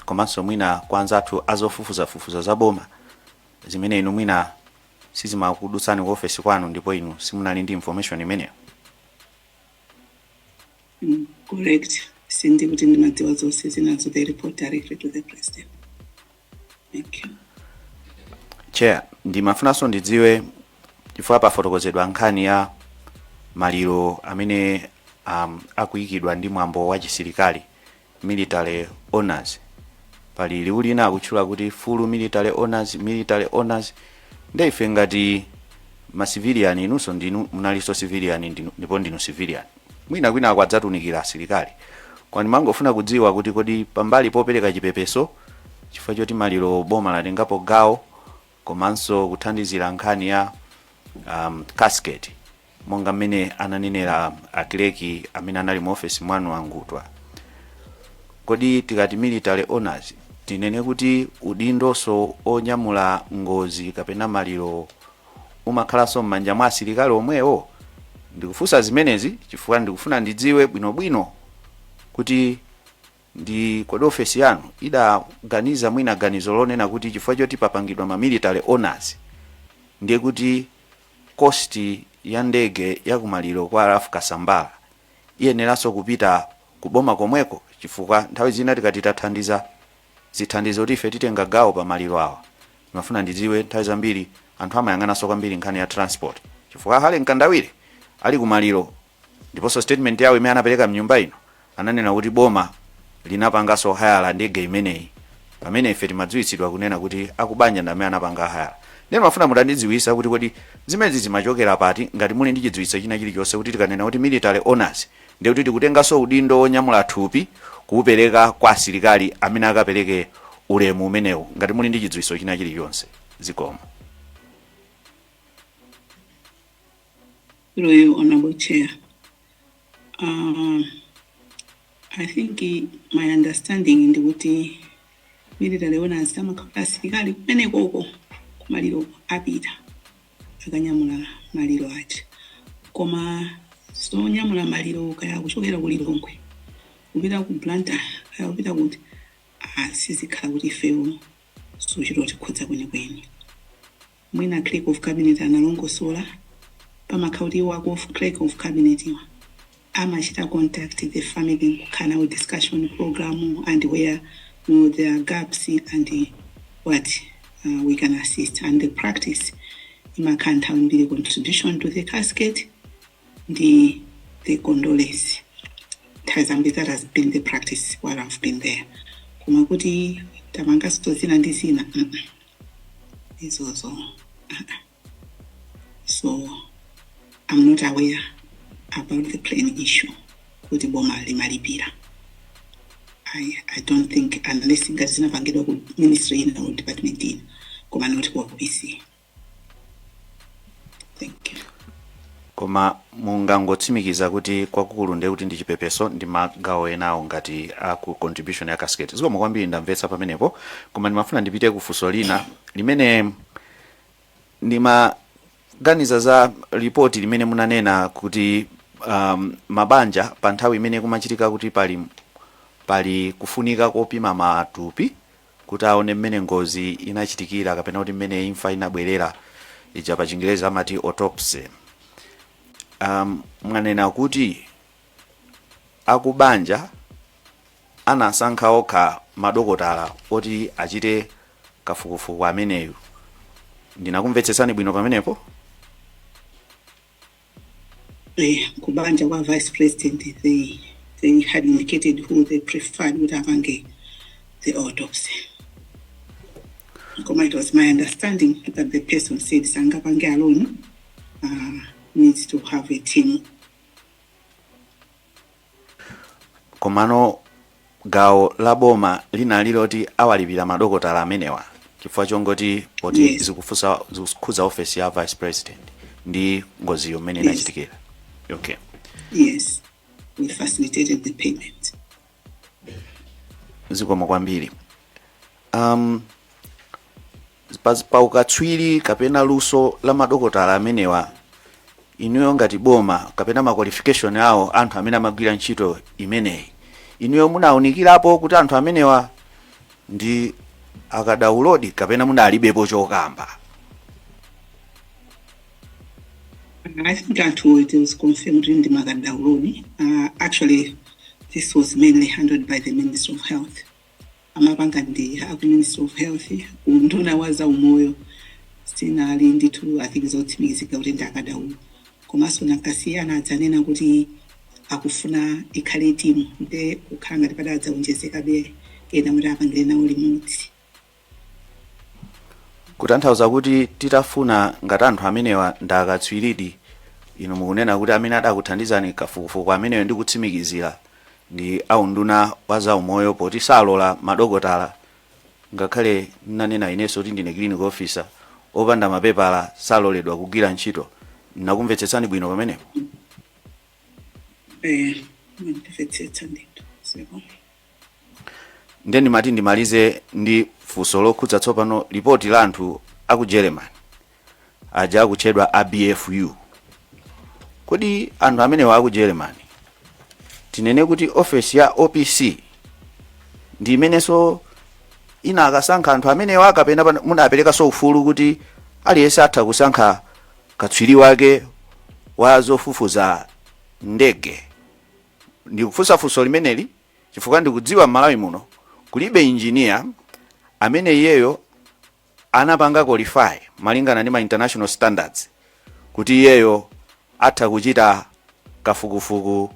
Speaker 8: komanso mwina kwa anzathu azofufuzafufuza za boma, zimene inu mwina sizimakudutsani ku ofesi kwanu ndipo inu simunali ndi information imeneyo?
Speaker 4: Correct. Sindikuti ndimadziwa zonse zinazo. They report directly to the President. Thank you.
Speaker 8: Chair, ndimafunanso ndidziwe chifukwa pafotokozedwa nkhani ya maliro amene akuyikidwa ndi mwambo wa chisilikali, military honors. Pali liwu lina akutchula kuti full military honors, military honors. Nde ife ngati ma civilian, inunso ndinu munalinso civilian, ndinu, ndipo ndinu civilian, mwina kwina akwadzatumikira asilikali, kwani mangofuna kudziwa kuti kodi pambali popereka chipepeso chifukwa choti maliro boma latengapo gawo, komanso kuthandizira nkhani ya casket monga mmene ananenera a clerk amene anali mu ofesi mwanu angutwa, kodi tikati military honors tinene kuti udindonso onyamula ngozi kapena maliro umakhalanso m'manja mwa asilikali omwewo? Ndikufunsa zimenezi chifukwa ndikufuna ndidziwe bwinobwino kuti ndi kodi ofesi yanu idaganiza mwina ganizo lonena kuti chifukwa choti papangidwa ma military honors, ndiye kuti cost ya ndege ya kumaliro kwa Ralph Kasambara iyeneranso kupita kuboma komweko? Chifukwa nthawi zina tikati tathandiza zithandizo kuti ife titenga gawo pa maliro awa, ndimafuna ndidziwe, nthawi zambiri anthu amayang'ananso kwambiri nkhani ya transport, chifukwa Harry Mkandawire ali kumaliro ndiponso statement yawo imene anapereka mnyumba ino ananena kuti boma linapanganso hire ndege imeneyi, pamene ife timadziwitsidwa kunena kuti akubanja ndi amene anapanga hire. Ndiye mafuna mutandidziwitsa kuti kodi zimenezi zimachokera pati, ngati muli ndi chidziwitso china chilichonse, kuti tikanena kuti military honors ndiye kuti tikutenganso udindo wonyamula thupi kuwupereka kwa asilikali amene akapereke ulemu umenewu, ngati muli ndi chidziwitso china chilichonse. Zikomo.
Speaker 4: Through you, Honorable Chair. I think my understanding ndikuti military honors amakhala asilikali kumenekoko kumaliro apita akanyamula maliro aja, koma zonyamula maliro kaya kuchokera ku Lilongwe kupita ku Blantyre, kaya kupita kuti, sizikhala kuti ifeyo suchita tikhudza kwenikweni. Mwina clerk of cabinet analongosola, pamakhala kuti iwo aku clerk of cabinet iwa amachita contact the family nkukhala nawo discussion program and where there are gaps and what we can assist, and the practice imakhala nthawi mbiri contribution to the casket ndi the condolence. Nthawi zambiri that has been the practice while I've been there, koma kuti tapanganso zina ndi zina, izozo So I'm not aware about the plane issue kuti boma limalipira. I don't think, unless ngati zinapangidwa ku ministry ina or department ina, koma not ku OPC. Thank you.
Speaker 8: Koma mungangotsimikiza kuti kwakukulu ndiye kuti ndi chipepeso ndi magawo enawo ngati aku contribution ya casket. Zikomo kwambiri, ndamvetsa pamenepo. Koma ndimafuna ndipite ku funso lina limene ndimaganiza za ripoti limene munanena kuti mabanja pa nthawi imene kumachitika kuti pali Pali kufunika kopima matupi kuti aone mmene ngozi inachitikira kapena kuti mmene imfa inabwerera, ija pa Chingerezi amati autopsy. Mwanena kuti akubanja anasankha okha madokotala oti achite kafukufuku ameneyu. Ndinakumvetsetsani bwino pamenepo?
Speaker 4: Kubanja kwa vice president, they had indicated who they preferred kuti apange the autopsy, koma it was my understanding that the person said sangapange alone, needs to have a team.
Speaker 8: Komano gawo la boma linali loti awalipira madokotala amenewa chifukwa chongoti poti
Speaker 4: Yes.
Speaker 8: zikufusa zikukhudza office ya vice president ndi ngoziyo mmene
Speaker 4: Yes.
Speaker 8: inachitikira. Okay.
Speaker 4: Yes, we facilitated the payment.
Speaker 8: Zikomo kwambiri. Pa ukatswiri kapena luso la madokotala amenewa, inuyo ngati boma, kapena ma qualification awo anthu amene amagwira ntchito imeneyi, inuyo munawunikirapo kuti anthu amenewa ndi akadaulodi kapena munalibepo chokamba?
Speaker 4: I think anthu, it was confirmed kuti ndi makadaulodi. Actually, this was mainly handled by the Minister of Health. Amapanga ndi aku Minister of Health, unduna wa zaumoyo. Sinali ndithu, I think, zotsimikizika kuti ndi akadaulo, komanso nankasiyana adzanena kuti akufuna ikhale timu, nde kukhala ngati padadzaonjezekabe ena kuti apangire nawo limodzi.
Speaker 8: Kutanthauza kuti titafuna ngati anthu amenewa ndi akatswiridi, inu mukunena kuti amene adakuthandizani kafukufuku ameneyo ndi kutsimikizira ndi aunduna wa zaumoyo, poti salola madokotala, ngakhale nanena inenso kuti ndine clinical officer, opanda mapepala saloledwa kugwira ntchito. Nakumvetsetsani bwino pamenepo?
Speaker 4: Ndimvetsetsa ndithu, sebo.
Speaker 8: Nde ndimati ndimalize ndi funso lokhudza tsopano lipoti la anthu aku Germany aja akutchedwa a BFU. Kodi anthu amenewa aku Germany, tinene kuti ofesi ya OPC ndi imenenso inakasankha anthu amenewa, kapena munaperekanso ufulu kuti aliyense atha kusankha katswiri wake wa zofufuza ndege? Ndikufunsa funso limeneli chifukwa ndikudziwa m'Malawi muno kulibe engineer amene iyeyo anapanga qualify malingana ndi ma international standards kuti iyeyo atha kuchita kafukufuku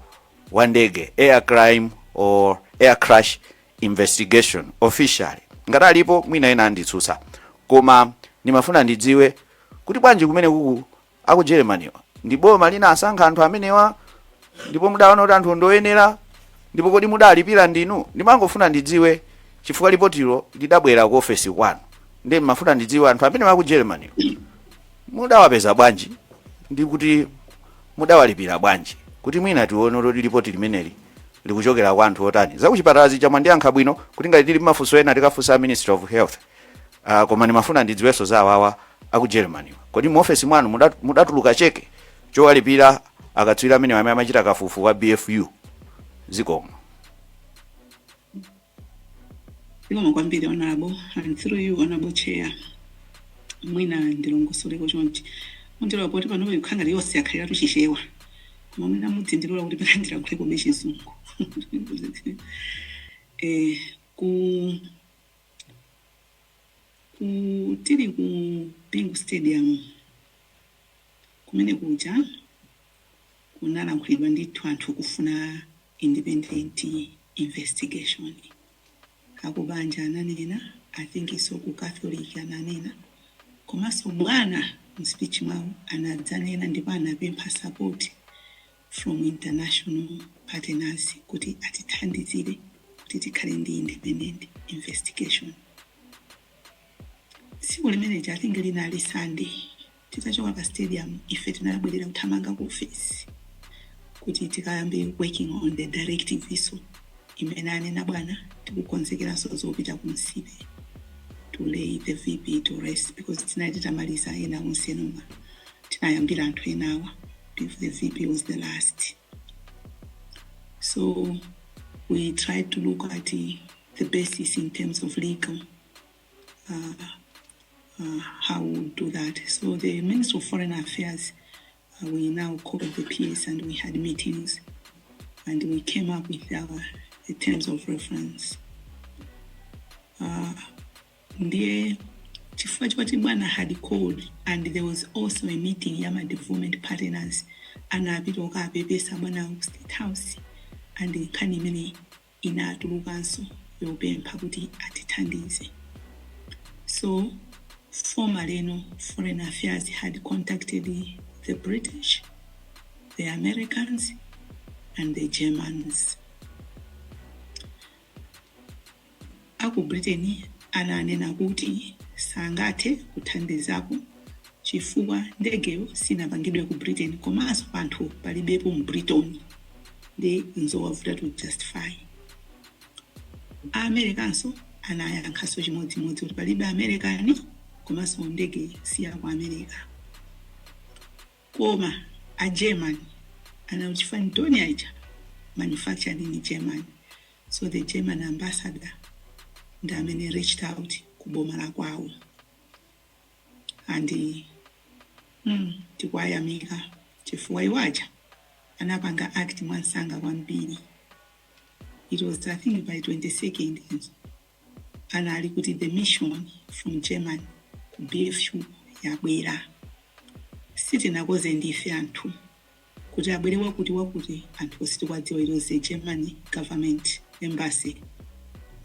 Speaker 8: wa ndege, air crime or air crash investigation officially. Ngati alipo, mwina ena anditsutsa, koma ndimafuna ndidziwe kuti bwanji kumene kuku aku Germanywa ndi boma lina asankha anthu amenewa, ndipo mudaona kuti anthu ndoyenera, ndipo kodi mudalipira ndinu? Ndimangofuna ndidziwe chifukwa lipotilo lidabwera ku ofesi kwanu, ndi ndimafuna ndidziwe anthu amenewa aku Germany mudawapeza bwanji ndi kuti mudawalipira bwanji, kuti mwina tione kuti lipoti limeneli likuchokera kwa anthu otani. Zakuchipatala zija mwandiyankha bwino kuti ngati tili mafunso ena tikafunsa Ministry of Health, koma ndimafuna ndidziwenso za awawa aku Germany. Kodi mu ofesi mwanu mudatuluka cheke chowalipira akatswiri amene amachita kafukufuku wa BFU? Zikomo.
Speaker 4: Zikomo kwambiri, Honorable, and through you, Honorable Chair, mwina ndilongosoleko chonchi. Mundilola poti panopo ikukhala ngati yonse yakhaliratu Chichewa, koma mwina mudzindilola kuti pena ndilankhuleko Chizungu. Ku tili ku Bingu Stadium kumene kuja kunalankhulidwa ndithu anthu kufuna independent investigation. Akubanja ananena, I think so ku Catholic ananena, komanso bwana mu speech mwawo anadzanena, ndipo anapempha support from international partners kuti atithandizire kuti tikhale ndi independent investigation. Tsiku limeneji, I think linali Sunday, titachoka pa stadium ife tinabwerera kuthamanga ku office kuti tikayambe working on the directive iso imene anena bwana, tikukonzekeranso zopita ku Nsipe to lay the VP to rest, because tinali titamaliza ena onse noma tinayambira anthu enawa, if the VP was the last. So We tried to look at the basis in terms of legal, how we would do that. So the Minister of Foreign Affairs, we now called the PS and we had meetings and we came up with the terms of reference. Ndiye chifukwa choti bwana had called and there was also a meeting ya ma development partners, anapita kukapepesa bwana ku State House, and nkhani imene inatulukanso yopempha kuti atithandize. So formally, no, Foreign Affairs had contacted the British, the Americans and the Germans. Aku Britain ananena kuti sangathe kuthandizapo chifukwa ndegeyo sinapangidwe ku Britain, komanso anthu palibepo mu Britain, ndi nzowavuta to justify. Aamericans anayankhanso chimodzimodzi kuti palibe American komanso ndege siya ku America. Koma a German anati chifukwa Dornier ija manufactured in Germany, so the German ambassador ndi amene reached out ku boma la kwawo, and tikuwayamika chifukwa iwaja anapanga act mwansanga kwambiri. It was, I think, by 22nd anali kuti the mission from German ku BFU yabwera. Sitinakoze ndife anthu kuti abwere wakuti wakuti, anthu sitikuwadziwa. It was the German government embassy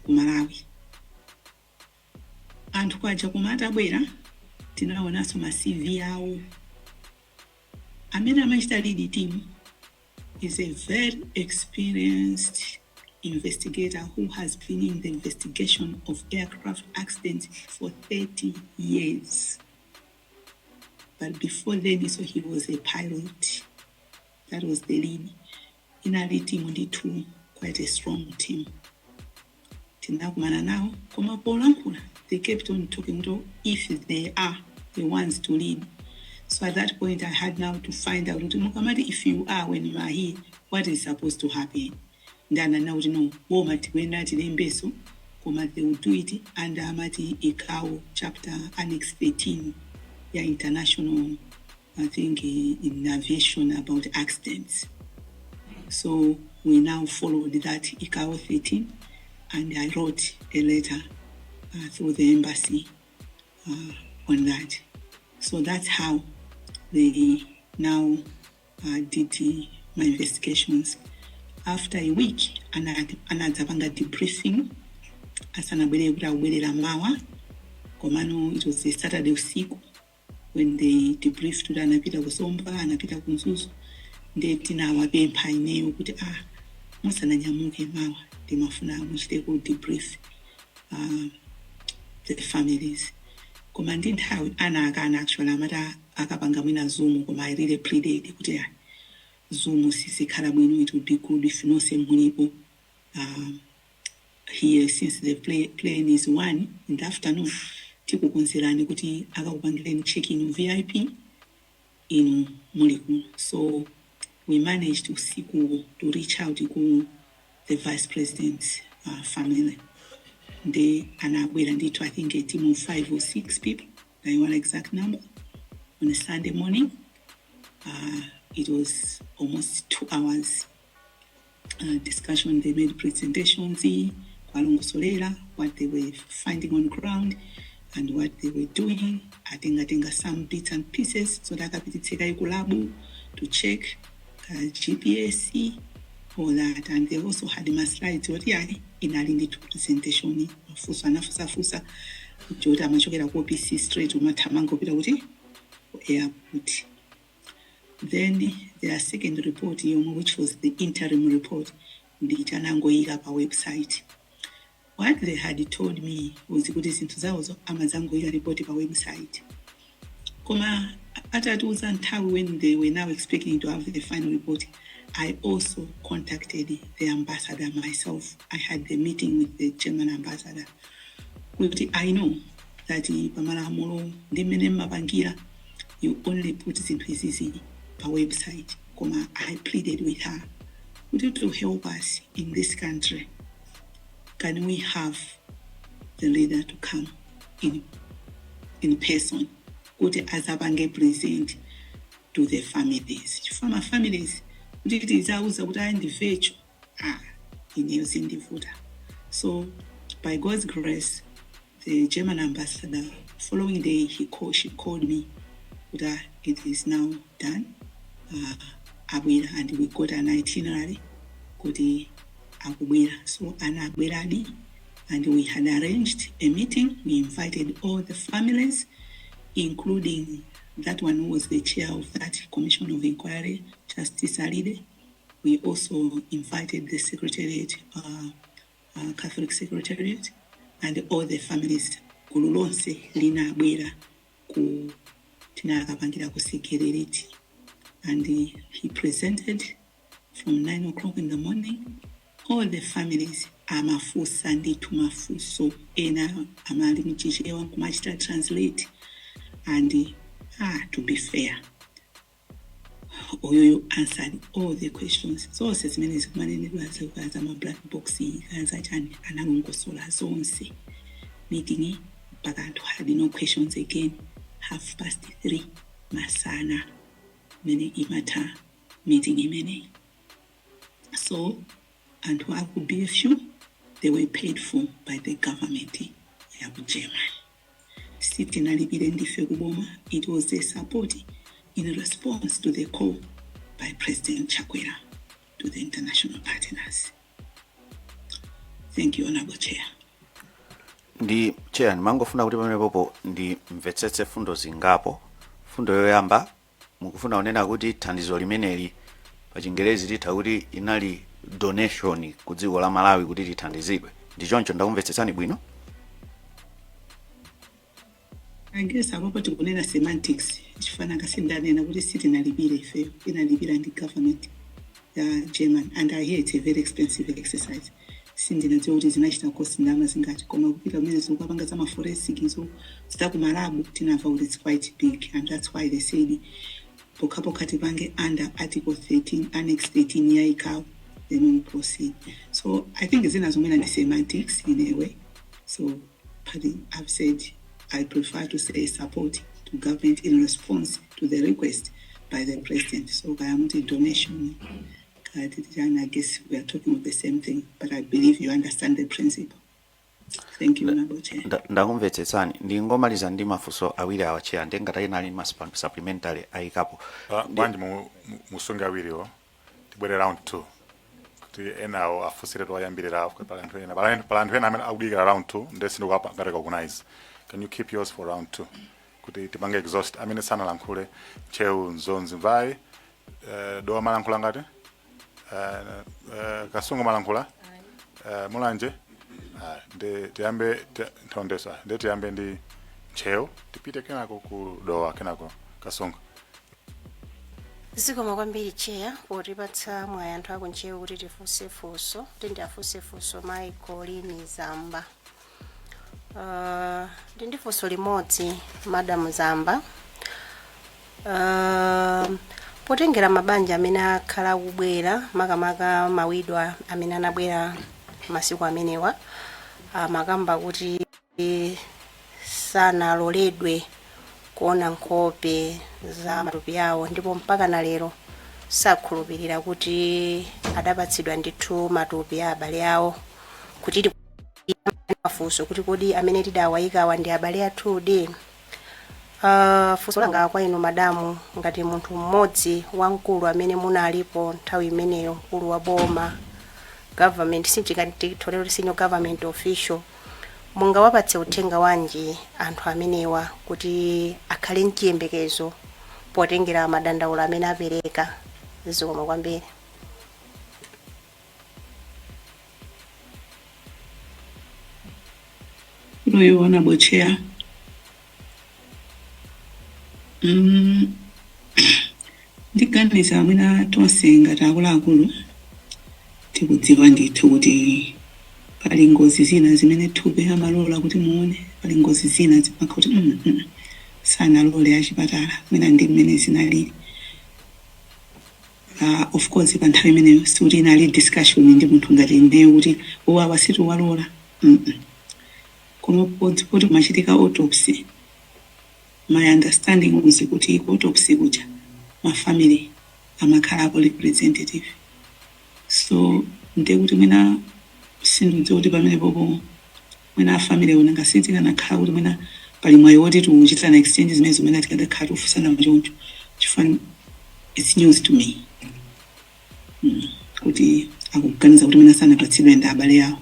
Speaker 4: ku Malawi. Anthu kwaja koma atabwera, tinaonanso ma CV awo. Amene amachita lead team is a very experienced investigator who has been in the investigation of aircraft accidents for 30 years. But before then, so he was a pilot. That was the lead. Inali team ndithu, quite a strong team. Tinakumana nawo, koma polankhula they kept on talking to if they are the ones to lead. So at that point I had now to find out kuti mukamati if you are, when you are here, what is supposed to happen? Ndanena kuti no, boma tikuyenera tilembeso, koma they will do it under amati ICAO chapter annex 13 ya international, I think, in aviation about accidents. So we now followed that ICAO 13 and I wrote a letter through the embassy on that. So that's how they now did my investigations. After a week, anadzapanga debriefing asanabwerere kuti akubwerera mawa, komano it was a Saturday usiku when they debriefed kuti anapita ku Zomba, anapita ku Mzuzu. Ndiye tinawapempha ineyo kuti, ah, musananyamuke mawa, ndimafuna muchiteko debrief the families. Koma ndi nthawi anakana. Actually amati akapanga mwina Zoom, koma I really pleaded kuti, ah, Zoom sizikhala bwino, it would be good if nonse mulipo here, since the plane is 1 in the afternoon. Tikukonzerani kuti akakupangireni check-in VIP inu muli kuno. So we managed usiku to reach out ku the vice president's family. Ndi anabwera ndithu, I think a team of five or six people, I exact number, on a Sunday morning. It was almost 2 hours discussion. They made presentations kuwalongosolera what they were finding on ground and what they were doing. Atengatenga some bits and pieces so that akapititseka ku lab to check GPS, all that. And they also had ma slides oti ayi, inali ndithu presentation. Mafunso anafusafusa choti amachokera ku OPC straight, umathamanga kupita kuti ku airport. Then their second report yomwe, which was the interim report, ndichanangoyika pa website. What they had told me was kuti zinthu zawozo amazangoyika report pa website. Koma atatiuza nthawi when they were now expecting to have the final report, I also contacted the ambassador myself. I had the meeting with the German ambassador kuti I know that pamalamulo ndi mmene mmapangira, you only put zinthu izizi pa website, koma I pleaded with her. Kuti to help us in this country, can we have the leader to come in person kuti azapange present to the families, chifukwa ma families kuti tizauza kuti ayi, ndi virtual, ah, ineyo zindivuta. So by God's grace, the German ambassador, following day she called me kuti, "Ah, it is now done, abwera," and we got an itinerary kuti akubwera. So anabweradi, and we had arranged a meeting. We invited all the families, including that one who was the chair of that commission of inquiry, Justice Alide. We also invited the secretariat, Catholic Secretariat, and all the families. Gulu lonse linabwera ku tinakapangira ku secretariat, and he presented from 9 o'clock in the morning. All the families amafunsa ndithu mafunso, ena amali mchichewa nkumachita translate, and to be fair, uyoyo answered all the questions zonse zimene zikumanenedwa za ma black box, zachani, analongosola zonse. Meeting mpaka anthu had no questions again, 3:30 masana imene imatha meeting imeneyi. So anthu aku BFU, they were paid for by the government ya ku Germany. Sitinalipire ndife kuboma. It was a support in response to the call by President Chakwera to the international partners. Thank you, Honorable Chair.
Speaker 8: Ndi chair, ndimangofuna kuti pamenepopo ndimvetsetse fundo zingapo. Fundo yoyamba, mukufuna kunena kuti thandizo limeneli, pa Chingerezi titha kuti inali donation ku dziko la Malawi kuti lithandizidwe, ndi choncho? Ndakumvetsetsani bwino?
Speaker 4: I guess apopo tikunena semantics, chifana kasindanena kuti sitinalipire ifeyo, inalipira ndi government ya German, and I hear it's a very expensive exercise. Sindinadziwa kuti zinachita cost ndalama zingati, koma kupita kumene zikukapanga za ma forensic zo zaku ma lab, tinamva kuti it's quite big, and that's why they said pokhapokha tipange under article 13, annex 13 ya ICAO, then we proceed. So I think zina zomwena ndi semantics in a way. So, but I've said I prefer to say support to government in response to the request by the president. So kaya muti donation, kaya titi, I guess we are talking of the same thing, but I believe you understand the principle. Thank you, Honorable Chair.
Speaker 8: Ndakumvetsetsani. Ndingomaliza ndi mafunso awiri awa, chair, ndengati ena ali ma supplementary ayikapo.
Speaker 3: Bwanji musunge awiriwo, tibwere round two kuti enawo afunsire, toyambirirawo, kuti pali anthu ena, pali anthu ena amene akudikira round two, nde sindikuwapanga recognize. Can you keep yours for round two kuti tipange exhaust amene sanalankhule? Ntcheu, Nzonzi, Mvai, Dowa malankhula ngati Kasungu malankhula, Mulanje. Ndi tiyambe Nthondeso, ndi tiyambe ndi Ntcheu, tipite kenako ku Dowa, kenako Kasungu.
Speaker 2: Zikomo kwambiri, Chair, potipatsa mwayi anthu akuntcheu kuti tifunse funso, kuti ndiafunse funso mayi Colleen Zamba. Ndi funso limodzi, Madam Zamba. Potengera mabanja amene akhala akubwera, makamaka ma widow amene anabwera masiku amenewa, amakamba kuti sanaloledwe kuona nkhope za matupi awo, ndipo mpaka na lero sakhulupirira kuti adapatsidwa ndithu matupi a abale awo, kuti mafunso kuti kodi amene tidawayikawa ndi abale athudi? Funso langa kwa inu, madamu, ngati munthu mmodzi wamkulu amene munalipo nthawi imeneyo, mkulu wa boma, government, sinchikatitolero, senior government official, mungawapatse uthenga wanji anthu amenewa kuti akhale mchiyembekezo potengera madandaulo amene apereka? Zikomo kwambiri.
Speaker 4: Uyo, Honorable Chair. Ndiganiza mwina tonse ngati akuluakulu tikudziwa ndithu kuti pali ngozi zina zimene thupi amalola kuti muone, pali ngozi zina zimakha kuti sanalole achipatala, mwina ndi mmene zinalili. Of course, pa nthawi imeneyo sikuti inali discussion ndi munthu ngati ineyo kuti uwawa situwalola, Koma poti kumachitika autopsy, my understanding was kuti ku autopsy kuja ma family amakhalapo representative, so ndiye kuti mwina sindidziwa kuti pamene popo mwina a family ona ngasi tikanakhala kuti mwina pali mwayi woti tikuchitana exchange zimene zimene tikadakhala tikufunsana choncho, chifukwa it's news to me kuti akuganiza kuti mwina sanapatsidwe ndi abale awo.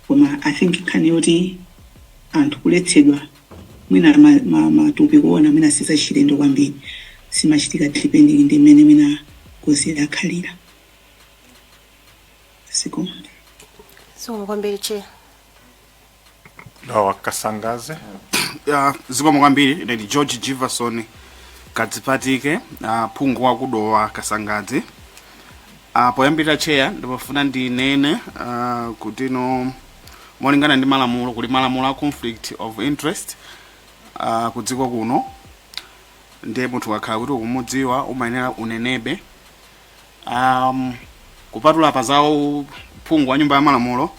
Speaker 4: Koma I think nkhani yoti anthu kuletsedwa mwina matupi kuona mwina sizachilendo kwambiri, simachitika depending ndi mmene mwina ngozi yakhalira siko.
Speaker 2: Zikomo kwambiri, Chair.
Speaker 3: Dowa Kasangazi.
Speaker 9: Zikomo kwambiri. Ine ndi George Jiverson Kadzipatike, phungu wakudowa Kasangadzi. Poyambirira, Chair, ndimafuna ndinene kuti no molingana ndi malamulo, kuli malamulo a conflict of interest ku dziko kuno, ndiye munthu ukakhala kuti ukumudziwa umayenera unenebe. Kupatula pa za uphungu wa nyumba ya malamulo,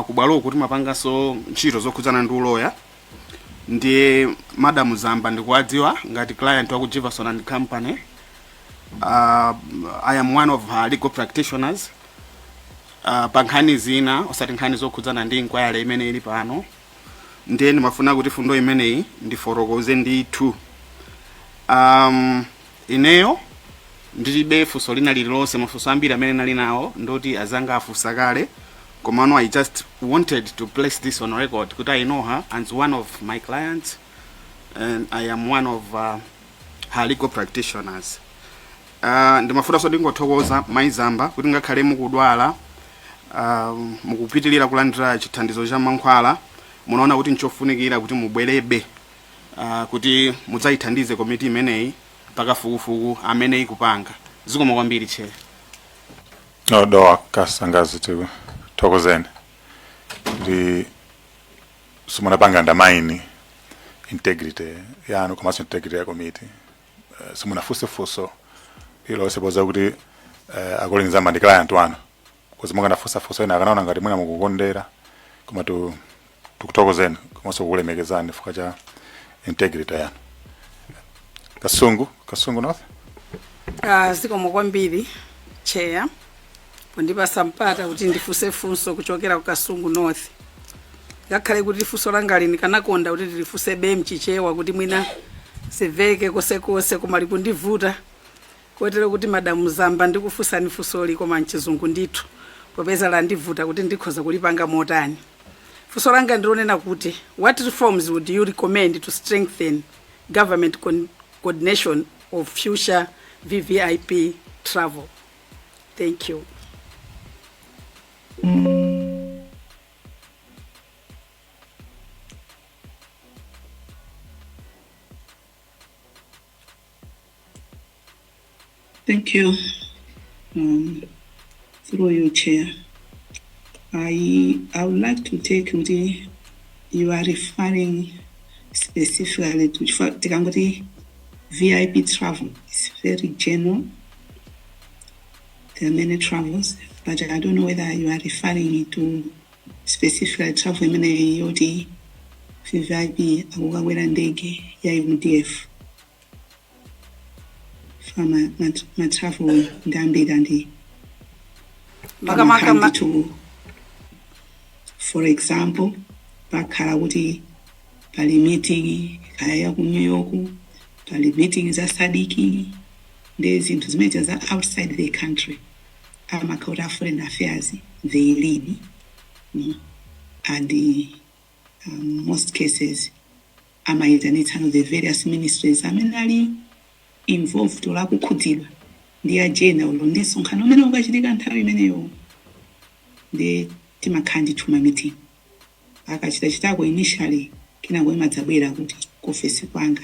Speaker 9: kubwaloku timapanganso ntchito zokhudzana ndi uloya, ndiye Madam Zamba ndikuwadziwa ngati client wa ku Jiverson and Company. I am one of her legal practitioners pa nkhani zina, osati nkhani zokhudzana ndi inquiry imene ili pano. Ndiye ndimafuna kuti fundo imeneyi ndifotokoze ndithu. Ineyo ndilibe funso lina lililonse. Mafunso ambiri amene nali nawo ndoti azanga afunsa kale, komano I just wanted to place this on record kuti I know her as one of my clients and I am one of her legal practitioners. Ndimafunanso ndingothokoza Mayi Zamba kuti ngakhale mukudwala, mukupitilira kulandira chithandizo cha mankhwala, munaona kuti nchofunikira kuti mubwerebe kuti mudzayithandize komiti imeneyi pakafukufuku amene ikupanga. Zikomo kwambiri, Chair.
Speaker 3: No, Dowa Kasangazi, tikuthokozeni kuti simunapanga undermine integrity yanu komanso integrity ya committee. Simunafunse funso ilonse poza kuti a Colleen Zamba ndi client wanu, kuti mukanafunsa funso ena akanaona ngati mwina mukukondera, koma tikuthokozeni komanso kukulemekezani chifukwa cha integrity yanu. Kasungu, Kasungu North.
Speaker 10: Zikomo kwambiri, Chair, pondipasa mpata kuti ndifunse funso kuchokera ku Kasungu North. Ngakhale kuti funso langali ndikanakonda kuti ndilifunse be mchichewa kuti mwina siveke konsekonse, koma likundivuta, kotero kuti Madamu Zamba, ndikufunsani funsoli koma mchizungu ndithu, popeza landivuta kuti ndikhoza kulipanga motani. Funso langa ndilonena kuti what reforms would you recommend to strengthen government coordination of future VVIP travel? Thank you.
Speaker 4: Thank you. Through you, Chair. I would like to take kuti you are referring specifically to tikangoti VIP travel is very general. There are many travels, but I don't know whether you are referring to specifically travel imene yoti VVIP akukakwera ndege ya MDF. Fa ma travel ndi ambiri andi
Speaker 10: Makamaka
Speaker 4: ndithu. For example, pakhala kuti pali meeting kaya ya ku New York, pali meeting za SADC ndi zinthu zimene za outside the country, amakhala kuti a foreign affairs they lead, and most cases amayitanitsano the various ministries amene ali involved or akukhudzidwa ndi agenda ulo ndi msonkhano umene ukachitika nthawi imeneyo. Ndi timakhala ndithu ma meeting akachitachitako initially, kenako imadzabwera kuti ku ofesi kwanga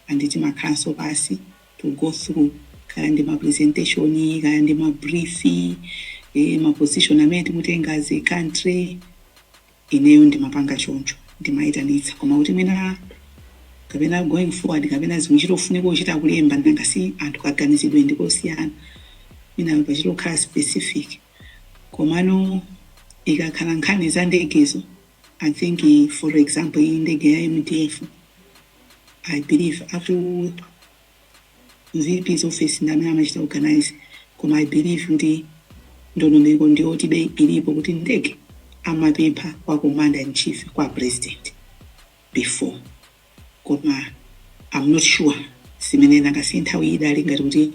Speaker 4: and timakhalanso pasi to go through kaya ndi ma presentation, kaya ndi ma brief, ma position amene tikutenga as a country. Ineyo ndimapanga choncho, ndimayitanitsa, koma kuti mwina Kapena going forward, kapena zikuchita kufunika kuchita kulemba, nanga si anthu kaganizidwe ndikosiyana, mina pachita kukhala specific. Komano ikakhala nkhani za ndegezo, I think for example iyi ndege ya MDF, I believe aku VP's office ndamene amachita organize, koma I believe kuti ndondomeko ndiyotibe ilipo kuti ndege amapempha kwa commander in chief, kwa president before. Koma I'm not sure simene, nanga si nthawi idali ngati kuti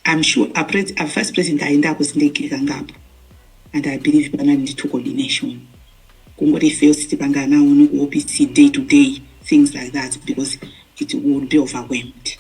Speaker 4: I'm sure a vice president ayendako zindege kangapo, and I believe panali ndithu coordination. Kungoti ifeyo sitipanga nawo ku OPC day to day, things like that, because it would be overwhelmed.